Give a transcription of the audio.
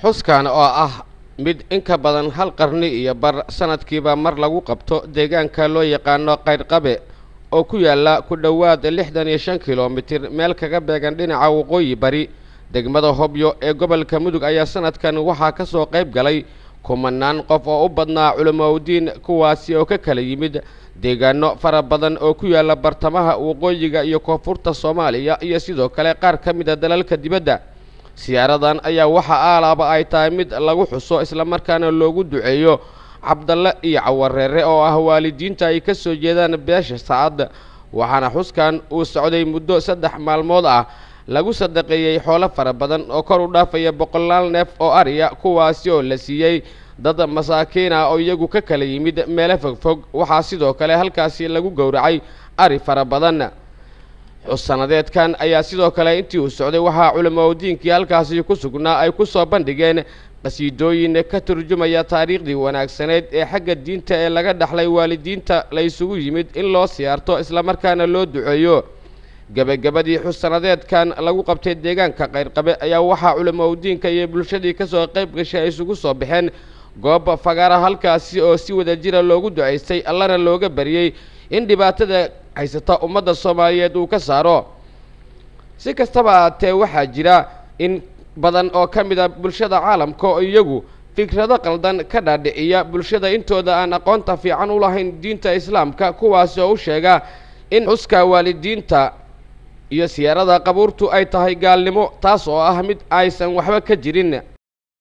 Xuskan oo ah mid in ka badan hal qarni iyo bar sanadkiiba mar lagu qabto deegaanka loo yaqaano Qayrqabe oo ku yaala ku dhowaad 65 kilomitir meel kaga beegan dhinaca waqooyi bari degmada Hobyo ee gobolka Mudug, ayaa sanadkan waxaa ka soo qayb galay kumanaan qof oo u badnaa culimaudiin, kuwaasi oo ka kala yimid deegaano fara badan oo ku yaala bartamaha, waqooyiga iyo koonfurta Soomaaliya iyo sidoo kale qaar ka mid a dalalka dibadda. Siyaaradan ayaa waxa aalaaba ay tahay mid lagu xuso islamarkaana loogu duceeyo Cabdalle iyo Cawareere oo ah waalidiinta ay ka soo jeedaan beesha Sacad, waxaana xuskan uu socday muddo 3 maalmood ah lagu sadaqeeyey xoolo fara badan oo kor u dhaafaya boqolaal neef oo ariya, kuwaasi oo la siiyey dad masaakiin ah oo iyagu ka kala yimid meelo fogfog. Waxaa sidoo kale halkaasi lagu gowracay ari fara badan. Xus-sanadeedkan ayaa sidoo kale intii uu socday waxaa culimaudiinkii halkaasi ku sugnaa ay ku soo bandhigeen qasiidooyin ka turjumaya taariikhdii wanaagsaneyd ee xagga diinta ee laga dhaxlay waalidiinta la isugu yimid in loo siyaarto islamarkaana loo duceeyo. Gebagabadii xus-sanadeedkan lagu qabtay deegaanka Qayrqabe ayaa waxaa culimaudiinka iyo bulshadii kasoo qayb gashay ay isugu soo baxeen goob fagaara, halkaasi oo si wada jira loogu ducaystay, allana looga bariyey in dhibaatada haysata ummadda Soomaaliyeed uu ka saaro. Si kastaba ahaatee, waxaa jira in badan oo ka mid a bulshada caalamka oo iyagu fikrado qaldan ka dhaadhiciya bulshada intooda aan aqoonta fiican u lahayn diinta Islaamka, kuwaasi oo u sheega in xuska waalidiinta iyo siyaarada qabuurtu ay tahay gaalnimo, taas oo ah mid aysan waxba ka jirin.